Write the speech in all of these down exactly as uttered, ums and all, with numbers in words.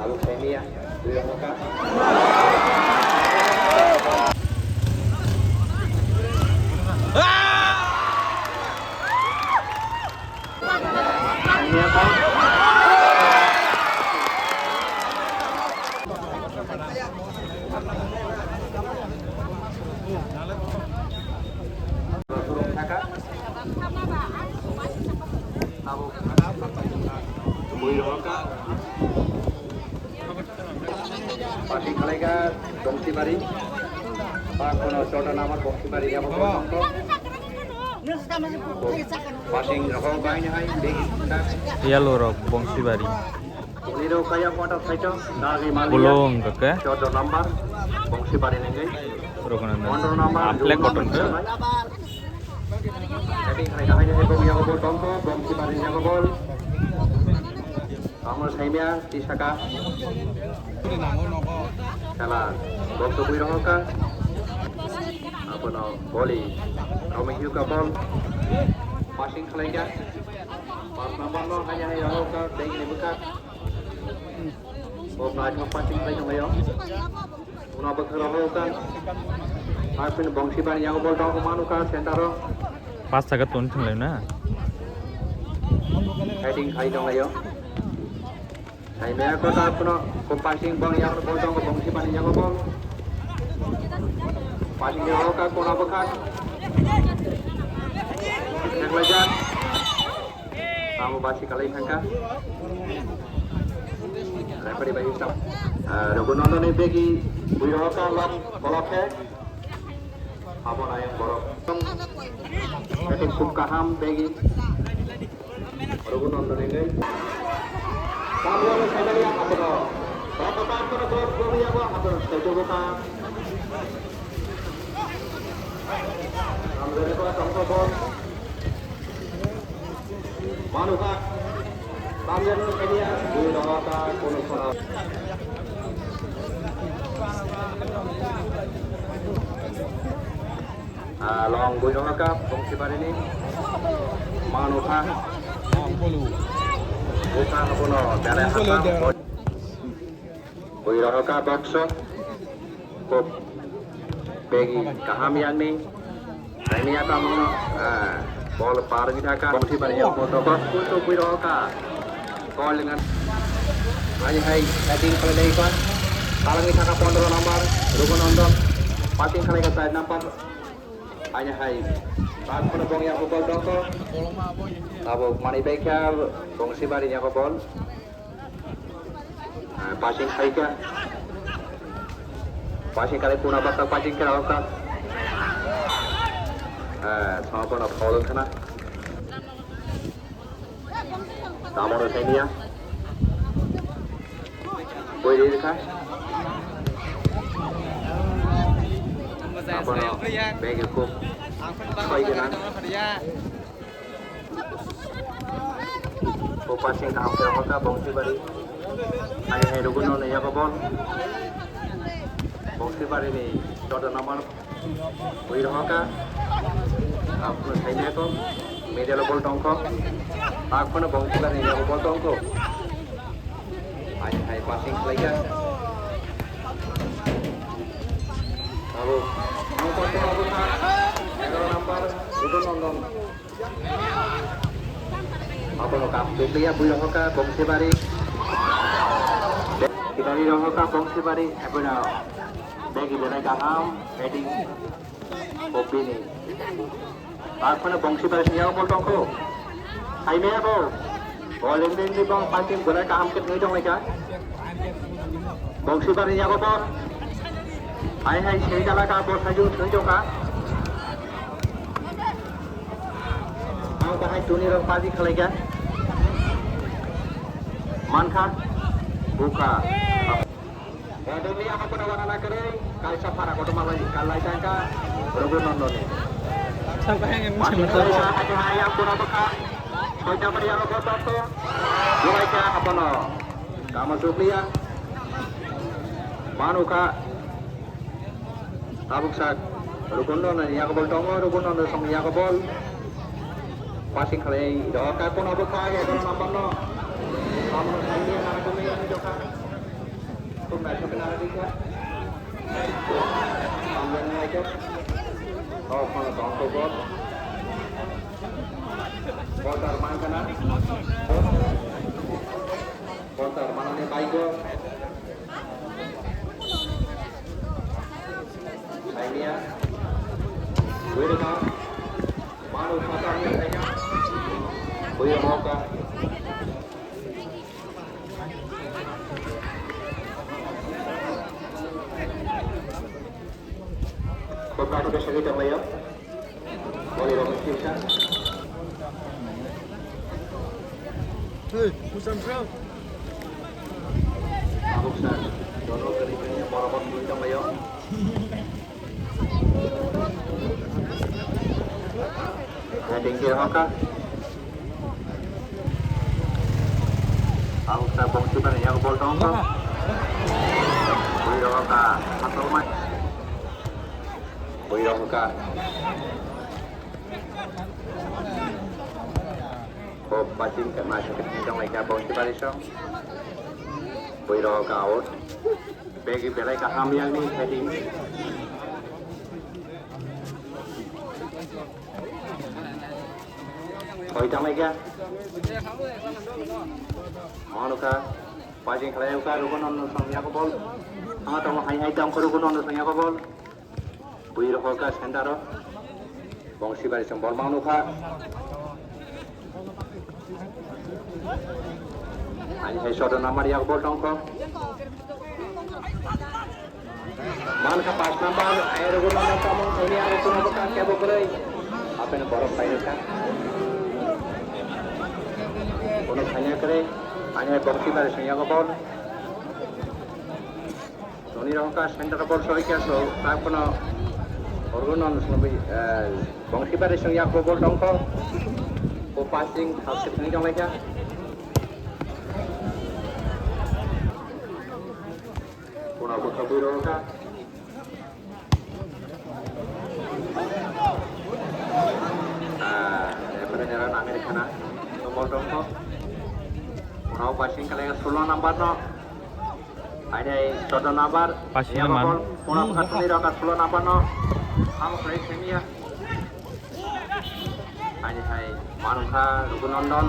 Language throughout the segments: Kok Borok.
Tabuk saimia, dui rok wngkha. Tabuk bui rok wngkha. Passing khlaikha Bongsibari. Ba kono chota number Bongsibari yabo. Passing rok bai hai. Yellow rok Bongsibari. Niro kaya quarter fighter, nagi malia. Bolong kake. Chota number Bongsibari nenggai. Rokona. Pondro number. Aplek koton ke. Heading khlaikha hai, hai, bong yago bol tongkho, Bongsibari yago bol. Tamo saimia, tisaka. Kala, bok tubui rohoka. Abono boli, Romeo ka bol. Passing khlaikha. Pas number no, hanya hanya rohoka, deng ni buka. Bok naithok passing khlai tonglaio. Una bwkhak rok kha. Arpin Bongsibari yago bol tong manu kha center o. Pas taka tun thwnglai na. Heading khai tong laio. Khai maya ko ta kuno ko passing bol yago bol tong Bongsibari yago bol. Passing yago ka kona bwkhak. Theklai jak. Amo basi kalai thangkha. Referee bai hisab. Ah, Raghunathani begi bui rohoka long kolok khe. Abo nayang borok. Ete khub kaham begi. Raghunathani ngai. Tabuk saibari apono. Rokota apono bol bol yago apono sejogo ka. Amjani ko tongko bol. Manukha, tamjani kanya, bui rohoka, kono sona. Ah, long bui rohoka, Bongsibari ni. Manukha. Busa abono, dare hasam. Bui rohoka box o. Kok begi kaham yang ni. Ini apa mo? Ah, bol par ni thaka. Bongsi bari yang foto box kuntu bui rohoka. Kol dengan. Hai hai, batting khlai lai kon. Palang ni thaka pondro number, Raghunathani. Batting khlai ka side number. Hai hai. Bak kono bong yang bol dong ko. Abo mani bekha Bongsibari yang bol. Ah, passing khaika. Passing kare kuna bakta passing kara oka. Ah, sama pona foul khana. Tamoro sainia. Boi ri kha. Abono begi kuk. Koi gana. Ko passing kaham khe rohorkha Bongsibari. Hai hai Raghunathani yago bol. Bongsibari ni chota number bui rohorkha. Abono sainai ko. Middle bol tongkho. Abono Bongsibari ni yago bol tongkho. Hai hai passing khlaikha. Abo. Number, number, Raghunathani. Abono kam chukliya bui rohorkha Bongsibari. Kidari rohorkha Bongsibari, abono begi belai kaham, heading, kopini. Akhone Bongsibari siyao bol tongkho. Saimaya bo. Bol ringdi ringdi bong passing belai kaham khe thwngwi tonglaikha. Bongsibari yago bol. Hai hai seri dalaka bol saijung thwngwi tongkha. Ang bahai tuni rok baji khalai kha. Mankha. Bukha. Rodoni ama kuna wana na kere. Kaisa para koto malai kalai tangka. Raghunathani. Sangka yang ini. Mankha hai hai ang kuna bukha. Soita mari ang koto to. Dulai kha apono. Kama sukliya. Manukha. Tabuk sak Raghunathani yago bol tongo, Raghunathani song yago bol. Passing khalai rohorkha kono bwkha, egaroh number no. Tabuk khalai rohorkha. Naisok na rikha. Ang naisok. Oh, kono tongkol bol. Bol tar mankha na. Bol tar manani baigo. Saimia. Wirma. Manu Phatar ni saimia. Buya Mauka. Khobra to besa kita maya. Boli rok sisa. Hey, Musang Sam. Abuk sa. Dono kali kanya borok kita maya. Heading dia maka. Ang sa bongsi bani yang bol tong ko. Bui rong ka, masuk mai. Bui rong ka. Ko pacing ke masuk ke tong lai ka bongsi bani song. Bui rong ka out. Bagi belai kaham yang ni heading. Hoi tang lai kha. Mano kha. Pajing khlai kha, Rugun Nandon song yako bol. Ama tamo hai hai tang Rugun Nandon song yako bol. Bui rokho kha center o. Bongsi bari song bol mangno kha. Ani hai soto namar yak bol tongkho. Man kha pas number, ai Rugun Nandon tamo, ini aro kuno buka kebo kwrwi. Apeno borok paino kha. Kuno khanya kwrwi, ani hai bongsi bari song yak bol. Toni rok kha center ball soi kha so, tak pono Rugun Nandon songwi, eh, bongsi bari song yak ball tongkho. Ko passing, half set ni tong lai kha. Kuna ko sabui rok kha. Ah, eh, pada nyara nangri khana. Ball tongkho. Kuna passing kha lai kha sullo number no. Aini hai soto number. Pasi ya man. Bol, puna bwkha tuni rok sullo number no. Amo khlai semiya. Aini hai manukha Rugun Nandon.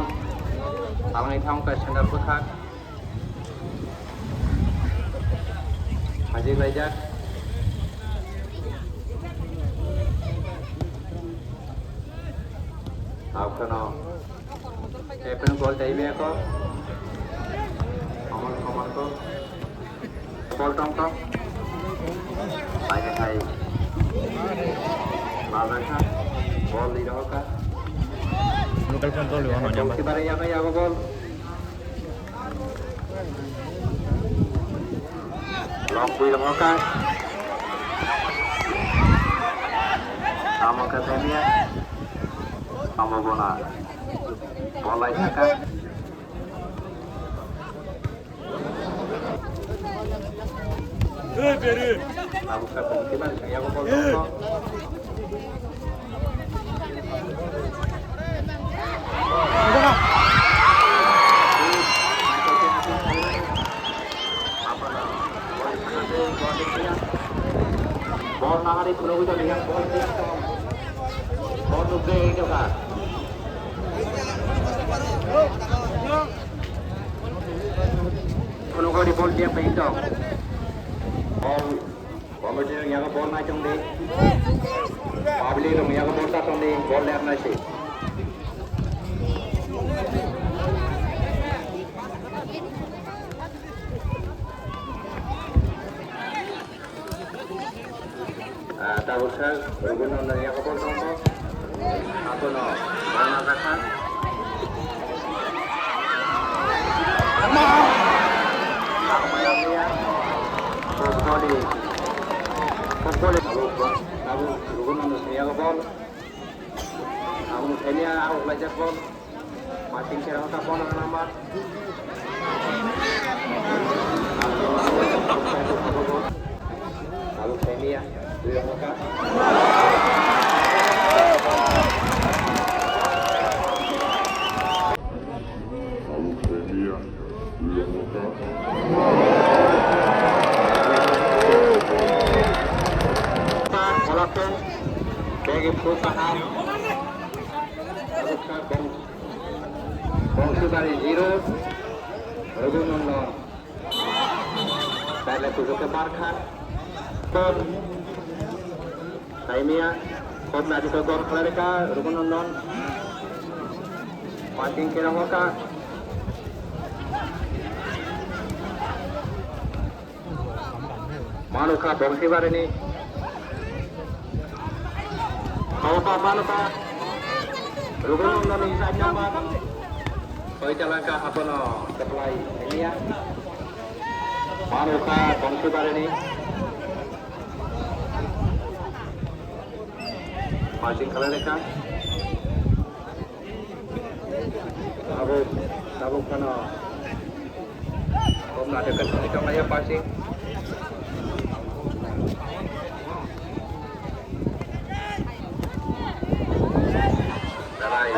Talangni thang kha center bwkha. Haji Baijak. Tao kheno. Epen gol dai me ko. Komor, komor ko. Gol tong ko. Pai hai. Bal raka. Gol di roho ka. Local phone call yo no nyamba. Kibare yago yago gol. Long bui roho ka. Amo ka tenia. Amo bona. Bolai saka. Tabuk saka mungkin ada yang mau. Bol nangari phunugwi tongya, bol nukgwi tongkha. Phunugwi bol dia pai tong. Bol, committee rok yago bol nai tongdi. Public rok yago bol ta tongdi, bol ler nai si. Ah, tabuk sak, Rugun Nandon yago bol tongkho. Abono bol najakha. Kokboli. Kokboli. Tabuk, tabuk Rugun Nandon yago bol. Tabuk thenia out laijak bol. Mating khe rota pondro number. Tabuk thenia, dui rota. Tabuk thenia, dui rota. Bongsi Bari zero, Raghunanan. Dale kujuke barkha. Saimia, khop najuke gol khlairikha, Raghunanan. Passing kera hoka. Manukha Bongsi Barini. Manukha, Manukha. Raghunanan ni side number. Soitalangka hapono supply India. Manukha Bongsi Barini. Passing khlairikha. Abo tabuk phano. Kom na dekat sini tong ya passing. Darai.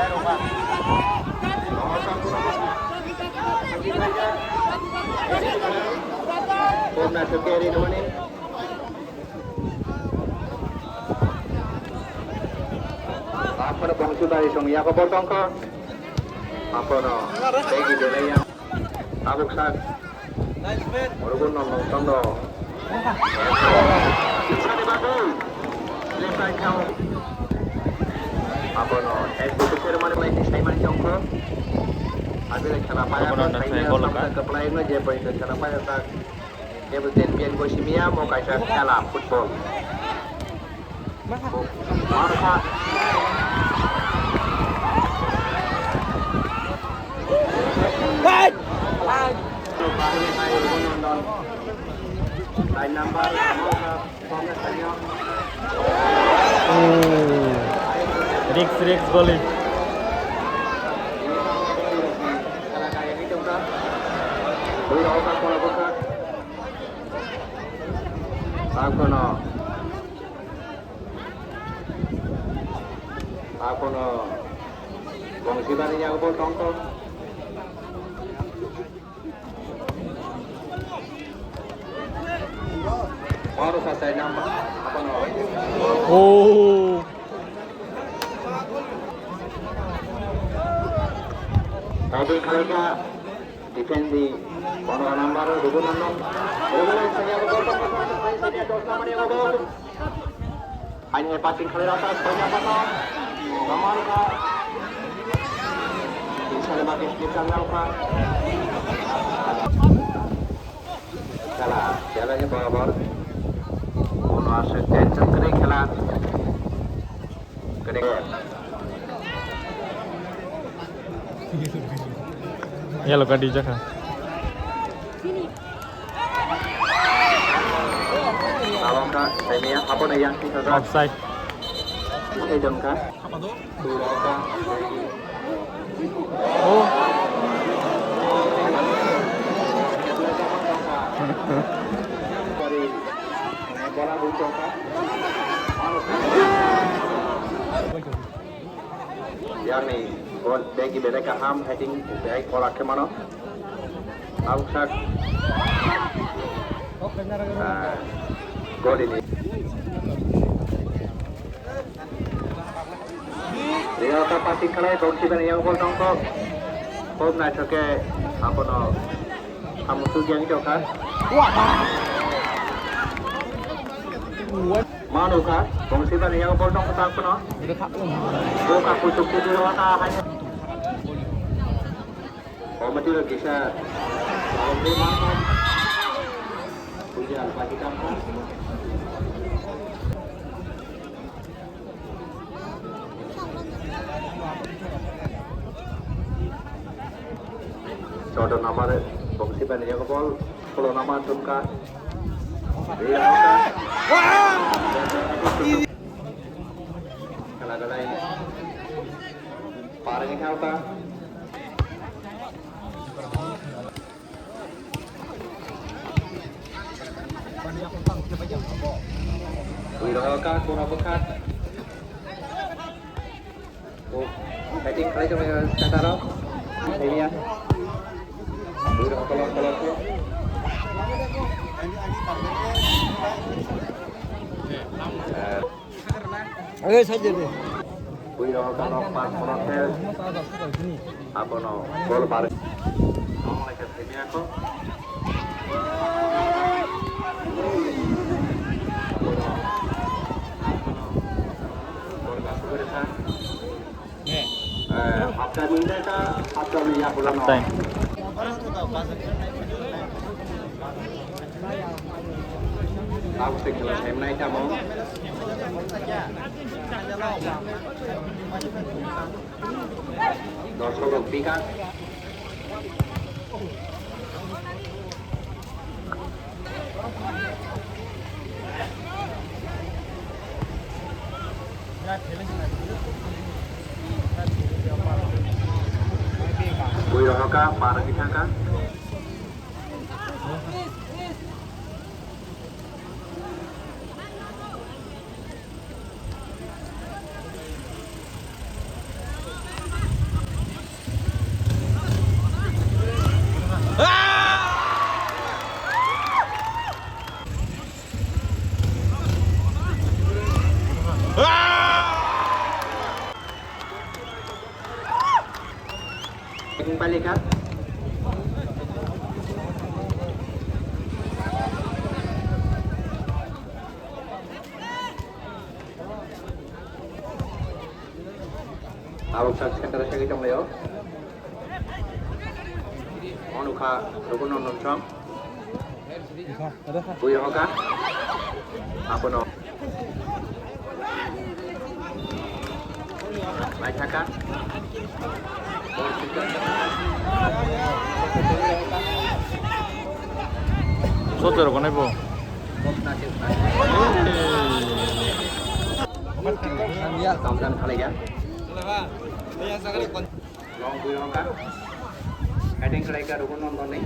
Kom na sekeri doni. Aphano Bongsi Bari song yago bol tongkha. Aphano begi belai ya. Tabuk sak. Murugun non non tondo. Sani babu. Left right khao. Aphano ek buku sermani lai ni sai mani tongkha. Abile khela paya. Aphano ko, nang sai bol ka. Keplai no je pai khela paya sak. Table ten bian bo simi ya, mo kaisa khela football. Markha. Nine number, Markha. Oh. Risk, risk, goli. Takono. Takono. Bongsi Bari yago bol tongkha. Baru selesai nampak. Takono. Oh. Tabi khalika. Defense di pondro number Raghunanan. Raghunanan sanya ko bol, sanya dos number yang ko bol. Hanya passing khalai rasa, sanya pasang. Gaman ka. Insya Allah bagi slip tanggal ka. Khela, khela ni barabar. Kono aswk tension kwrwi khela. Yellow card rijak kha. Abo wngkha saimia, abo no yang sing sajak. Offside. Bisai dong kha. Oh. Yang ni, bol bagi beda kaham, heading bagi kolak ke mana? Abuk sak. Ah, gol ini. Rio ta passing khalai, Bongsi Bari yang bol tongkha. Bol naithok khe abono samung suk yang jokha. Manukha, Bongsi Bari yang bol tongkha ta abono. Boka kuchuk kuchuk ta hai. Komati lo kisa. Puja alpati kamkha. Chodo number Bongsi Bari yago bol, polo number tumka. Kala kala ini. Parang ini apa? Wiro ka, kuna buka. Oh, batting khlai tong center o. Ini ya. Wiro kolok kolok. Eh. Ayo saja deh. Buino kano pas kono khe abono gol bar. Nong lai khe simi ako. Gol bar suguri kha. Eh, hapta minta ka, hapta minta pulang. Time. Tahu segala saya menaik kamu. Dorso pick up. Bui rohoka, par di thangka. Palika. Tabuk sak center sagwi tonglaio. Onukha Rukun Nondon Chong. Bui rohoka. Abono. Naithaka. Soto rok nai bo. Kamdan khalaiya. Long bui rohoka. Heading khlaika Rukun Nondon ni.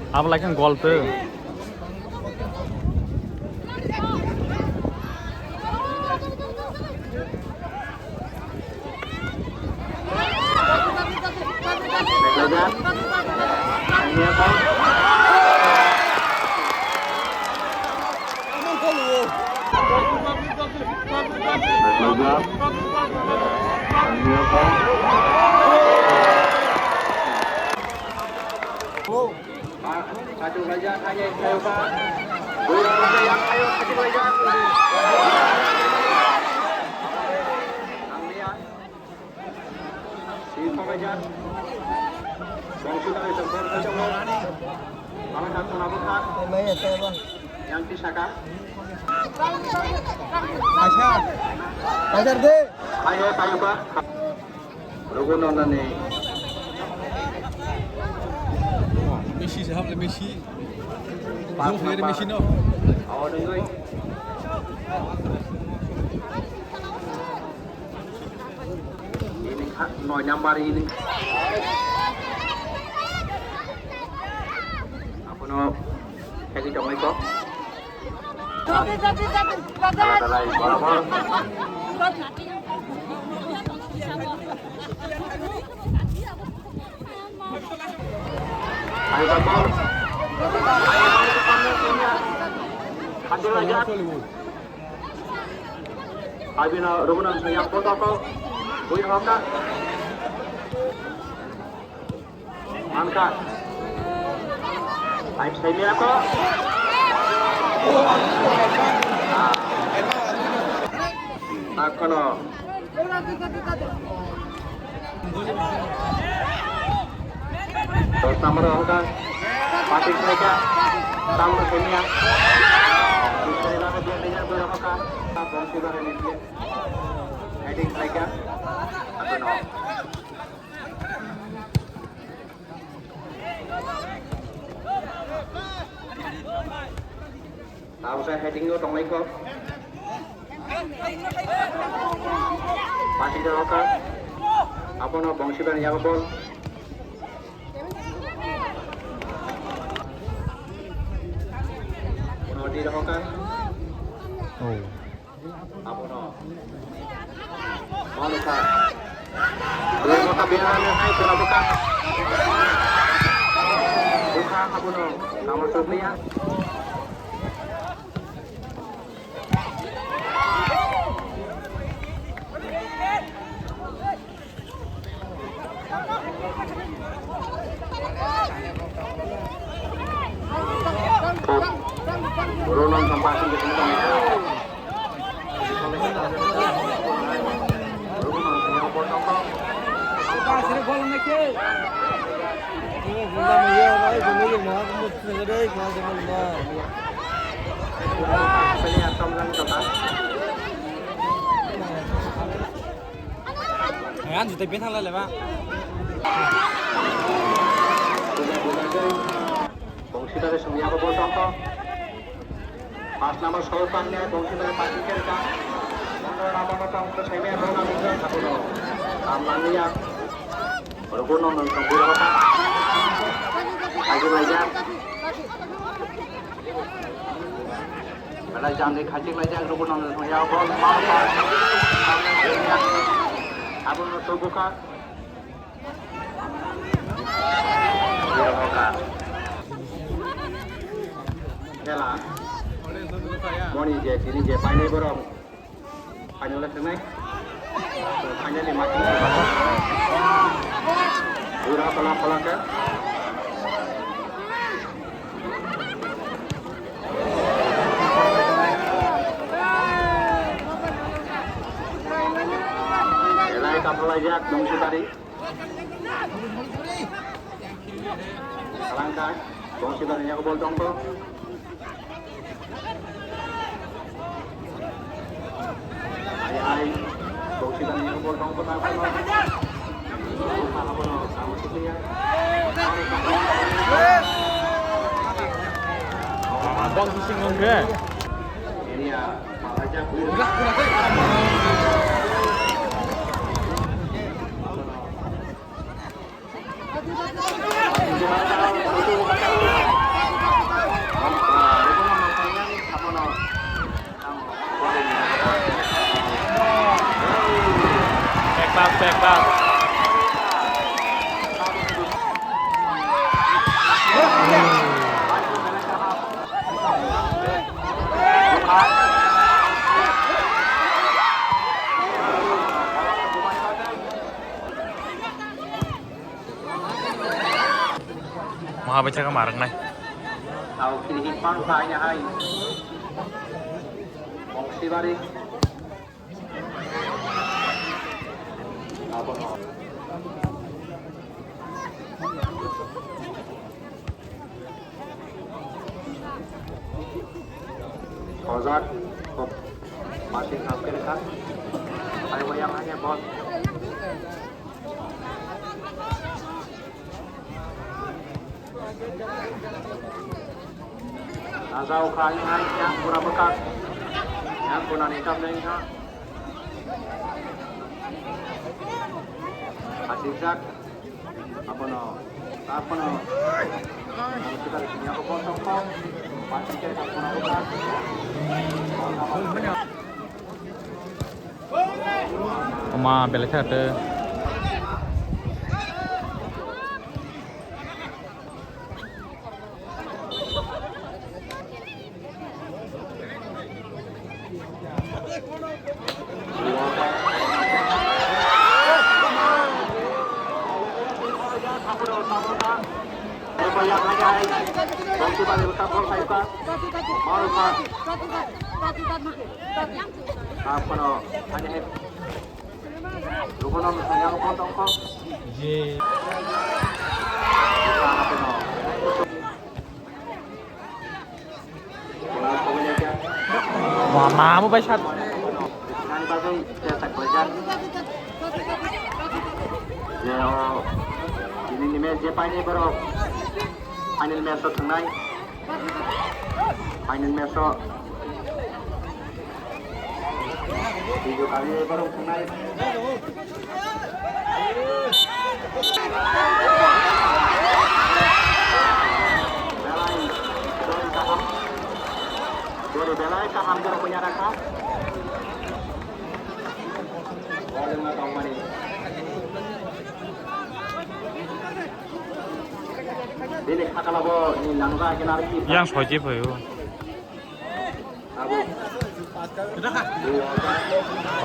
Abo lai khe gol twi. Yang pisaka. Pajar de. Ayo, ayo, Pak. Rukun Nondon ni. Messi sahab le Messi. Pak, Messi no. Awo dengoi. Ini kha noi number ini. Abono khegi tongoi ko. Dalai, dalai, borabor. Ayo, borabor. Hasil aja. Abino Rukun Nondon yang foto ko. Bui rohoka. Angka. Time saimiya ko. Akono. Dos number rohoka. Patik saika. Tamu saimiya. Bisari laga dia dia berapa ka? Bongsi barani dia. Heading saika. Akono. Absai heading o tonglai kho. Passing to Roka. Abono Bongsi Bani yago ball. Abono di Roka. Oh. Abono. Monika. Dua Roka biar ada hai bola buka. Buka abono. Nomor sebelas. Ang jutai bethang lalai ba. Bongsibari sumya ko bol tongko. Pas number solo tangnya Bongsibari pati kerja. Number number tong ko semi rona mungkin satu lo. Amania. Rugo no nung tong bula ka. Aji baja. Belai jangni khachik lai jak rugo nang thung ya bol ma ka. Abo no tubuka. Khela. Moni je tini je painai borok. Final le thangnai. Final ni match. Pura pala pala ka. Elai kapalaijak Bongsi Bari. Salangka Bongsi Bari nya bol tongko. Ai ai Bongsi Bari nya bol tongko ta. Bong sising nongkhe. Back pass, back pass. Maha bacha ka marang nai. Au kiri hit pang pa ina hai. Bongsi Bari. Abono. Kozak, kop, masih hampir kan. Ayo yang hanya bol. Najao kha yang hai yang pura bekak. Yang pura ni kam deng ha. Masih jak. Abono, abono. Kita di sini aku potong kok. Pasti kita pura bekak. Oma belai thate. Abono, ani hai. Rugono saya potong kok. Ye. Abono. Wah, mamu bai sat. Nani bagwi chesak bajar. Je o, ini ni match je paini borok. Final match o thangnai. Final match o. Video kami baru kenai. Belai, belai kaham. Dori belai kaham doro punya raka. Boleh nggak tahu mari. Bini sakala bo ni nangja kena riki. Yang soji phaio.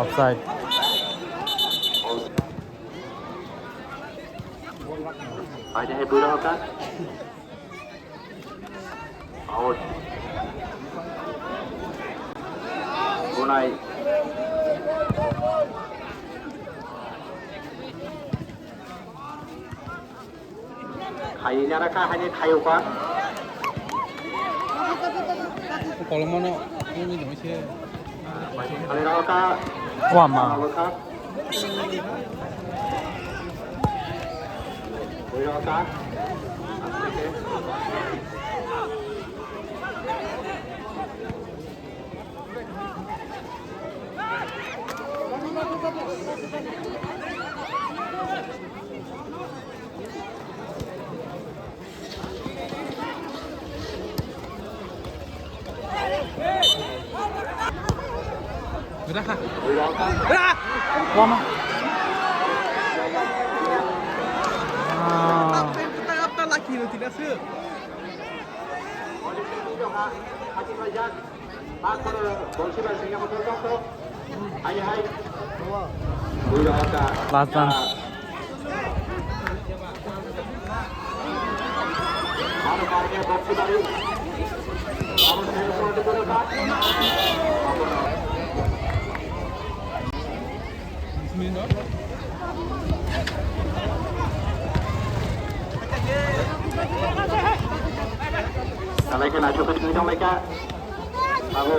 Offside. Aja hai bura hoka. Out. Gunai. Khai nara ka hani khai uka. Kolomano, ini dong sih. Khai nara ka. Wama. Nara ka. Nara ka. Wama. Ah. Last chance. Salai khe naisuk khe twi tong lai kha. Babu.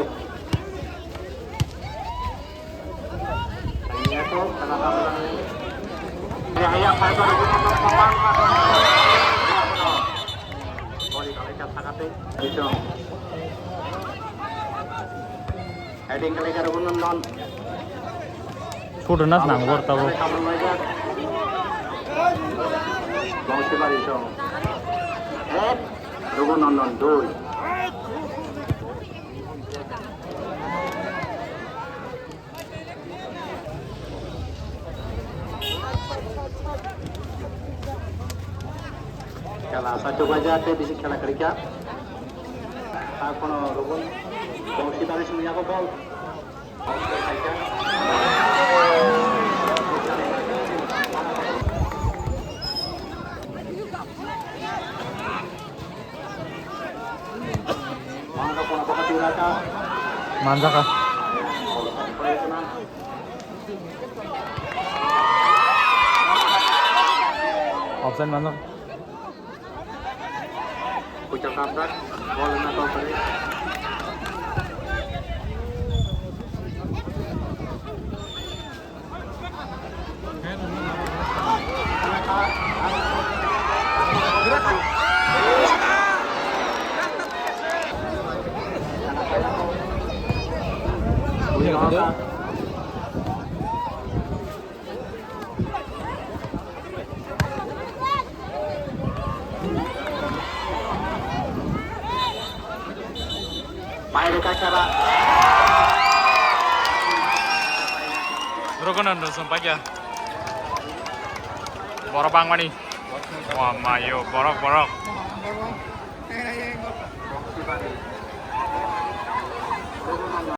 Ini aku, tengah tengah. Ya, ya, fighter. Boli kali kha sakate. Itu. Heading kali kha Raghunanan. Sudah nas nang gor tabo. Bangsi bari song. Eh, Raghunanan doi. Khela sa chubaijak tei bisi khela kwrwi kha. Hakhe Raghunanan bongsi bagwi swngo yago bol. Manjaka. Offside manjak. Kuchang kaprak, bol na kau kare. Raghunanan sampaikha. Borok bangmani. Wah, mayo, borok, borok.